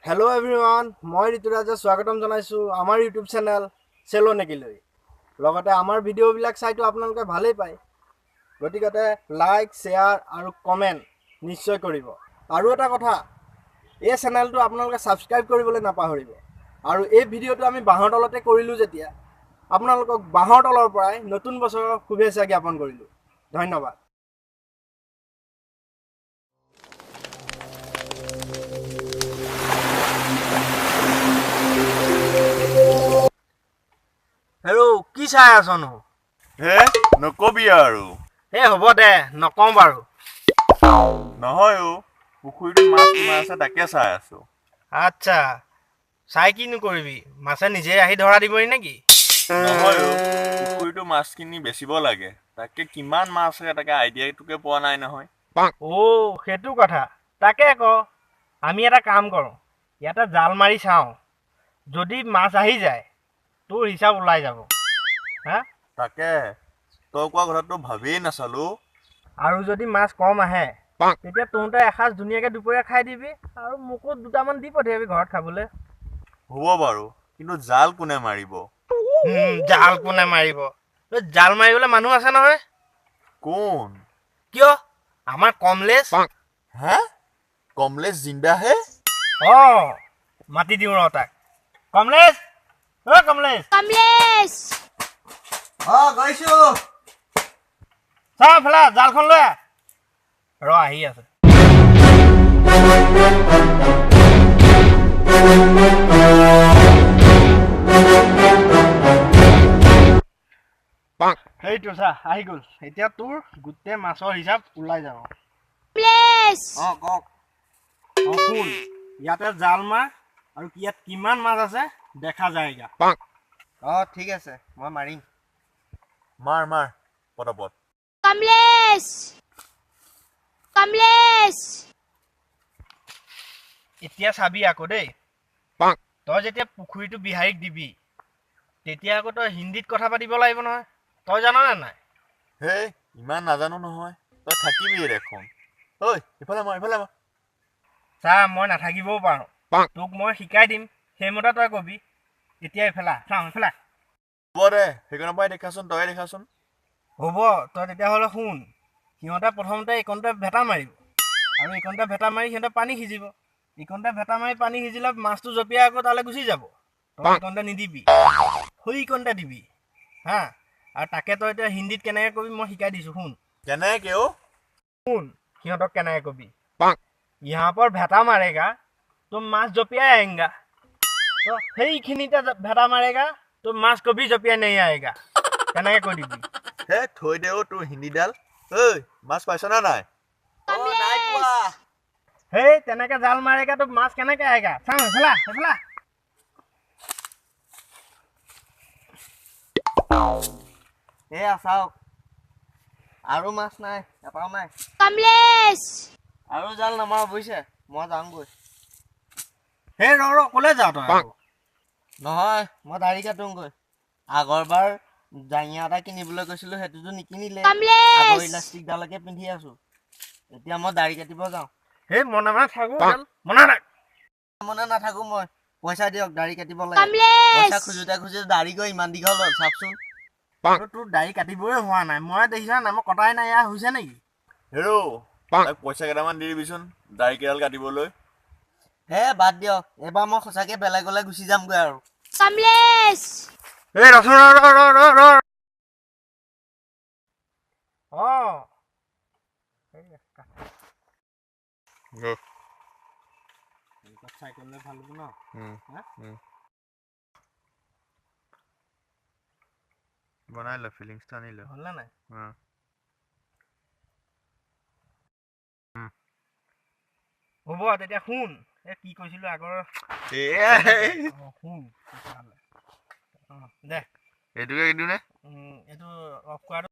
Hello' everyone, মই ঋতুৰাজে স্বাগতম জনাইছোঁ আমাৰ ইউটিউব চেনেল চেলো নেকিলৈ। লগতে আমাৰ ভিডিঅ'বিলাক চাইতো আপোনালোকে ভালেই পায়, গতিকে লাইক, শ্বেয়াৰ আৰু কমেণ্ট নিশ্চয় কৰিব। আৰু এটা কথা, এই চেনেলটো আপোনালোকে ছাবস্ক্ৰাইব কৰিবলৈ নাপাহৰিব। আৰু এই ভিডিঅ'টো আমি বাঁহৰ তলতে কৰিলোঁ যেতিয়া আপোনালোকক বাঁহৰ তলৰ পৰাই নতুন বছৰৰ শুভেচ্ছা জ্ঞাপন কৰিলোঁ। ধন্যবাদ। হেৰৌ, কি চাই আছনো? হে নকবি আৰু। এই হ'ব দে, নকওঁ বাৰু। নহয় অ', পুখুৰীটোত মাছ কিমান আছে তাকে চাই আছো। আচ্ছা, চাই কিনো কৰিবি? মাছে নিজে আহি ধৰা দিবহি নেকি? নহয় অ', পুখুৰীটো মাছখিনি বেচিব লাগে, তাকে কিমান মাছ আছে তাকে আইডিয়াটোকে পোৱা নাই নহয়। অ' সেইটো কথা। তাকে ক, আমি এটা কাম কৰোঁ, ইয়াতে জাল মাৰি চাওঁ, যদি মাছ আহি যায় তোৰ হিচাপ ওলাই যাব। হা, তাকে তই কোৱা কথাটো ভাবিয়েই নাচালো। আৰু যদি মাছ কম আহে তেতিয়া তহঁতে এসাঁজ ধুনীয়াকৈ দুপৰীয়া খাই দিবি আৰু মোকো দুটামান দি পঠিয়াবি ঘৰত খাবলৈ। হ'ব বাৰু, কিন্তু জাল কোনে মাৰিব? জাল কোনে মাৰিব? জাল মাৰিবলৈ মানুহ আছে নহয়। কোন? কিয়, আমাৰ কমলেশ। হা, কমলেশ জিন্দা হে? অঁ, মাতি দিওঁ ৰ তাক। কমলেশ, অ' কমলেশ। কমলেশ। অ' গৈছো। চা ফালা জালখন লৈ আহ। ৰ, আহি আছে। সেইটো চা, আহি গ'ল। এতিয়া তোৰ গোটেই মাছৰ হিচাপ ওলাই যাব। অ' কওক। অ' শুন, ইয়াতে জাল মাৰ আৰু ইয়াত কিমান মাছ আছে দেখা যায়গা। অ' ঠিক আছে, মই মাৰিম। মাৰ মাৰ পটাপট। কমলেশ, কমলেশ। এতিয়া চাবি আকৌ দেই, তই যেতিয়া পুখুৰীটো বিহাৰীক দিবি তেতিয়া আকৌ তই হিন্দীত কথা পাতিব লাগিব নহয়, তই জাননে নাই? হেই, ইমান নাজানো নহয়, তই থাকিবিয়ে দেখোন। ঐ ইফালে মাৰ, ইফালে মাৰ। চা, মই নাথাকিবও পাৰোঁ, তোক মই শিকাই দিম, সেইমতে তই কবি। এতিয়া এইফালে চাওঁ, এইফালে। হ'ব দে, সেইখনৰ পৰাই দেখাচোন, তয়ে দেখাচোন। হ'ব, তই তেতিয়াহ'লে শুন। সিহঁতে প্ৰথমতে এইকণতে ভেটা মাৰিব, আৰু এইকণতে ভেটা মাৰি সিহঁতে পানী সিজিব। এইকণতে ভেটা মাৰি পানী সিজিলে মাছটো জঁপিয়াই আকৌ তালৈ গুচি যাব। তই এইকণতে নিদিবি, সেইকণতে দিবি। হা, আৰু তাকে তই এতিয়া হিন্দীত কেনেকৈ কবি মই শিকাই দিছোঁ, শুন। কেনেকৈ অ'? শুন, সিহঁতক কেনেকৈ কবি। यहाँ पर ভেটা মাৰেগা तो মাছ জঁপিয়াই আएगा, তো সেইখিনিতে ভেটা মাৰেগা তো মাছ কবি জঁপিয়াই नहीं আएगा। তেনেকৈ কৈ দিবি। হে থৈ দে অ' তোৰ হিন্দীডাল। ঐ, মাছ পাইছ নে নাই? অ' নাই পোৱা। সেই তেনেকৈ জাল মাৰেগা তো মাছ কেনেকৈ আएगा। চাওঁ, এইফালে এইফালে। এয়া চাওক, আৰু মাছ নাই, এটাও নাই। কমলেশ। আৰু জাল নামাৰো বুজিছে, মই যাওঁগৈ। হে ৰ ৰ, ক'লৈ যাওঁ তই? নহয়, মই দাড়ি কাটোগৈ। আগৰবাৰ জাঙিয়া এটা কিনিবলৈ গৈছিলোঁ, সেইটোতো নিকিনিলে, আগৰ ইলাষ্টিকডালকে পিন্ধি আছো। এতিয়া মই দাড়ি কাটিব যাওঁ। সেই মনে মনে থাকো, মনে থাক। মনে নাথাকো মই, পইচা দিয়ক, দাড়ি কাটিব লাগে। পইচা খোজোতে খোজোতে দাড়ি গৈ ইমান দীঘল হ'ল, চাওকচোন। তোৰ দাড়ি কাটিবই হোৱা নাই, মই দেখিছা নাই, মই কটাই নাই। এয়া হৈছে নেকি? হেৰৌ, তাক পইচা কেইটামান দি দিবিচোন দাড়ি কেইডাল কাটিবলৈ। হে বাদ দিয়ক, এইবাৰ মই সঁচাকে বেলেগলৈ গুচি যামগৈ আৰু। কমলেশ। এই ৰচোন, ৰ ৰ ৰ ৰ ৰ। অঁ, চাইকেল ভাল হ'ব ন? বনাই ল, ফিলিংছটো আনি ল। হ'ল নে নাই? হ'ব তেতিয়া শুন, এই কি কৈছিলোঁ আগৰ। শুন তেতিয়াহ'লে, দে এইটোকে দিওঁ নে? এইটো অফ কৰাটো।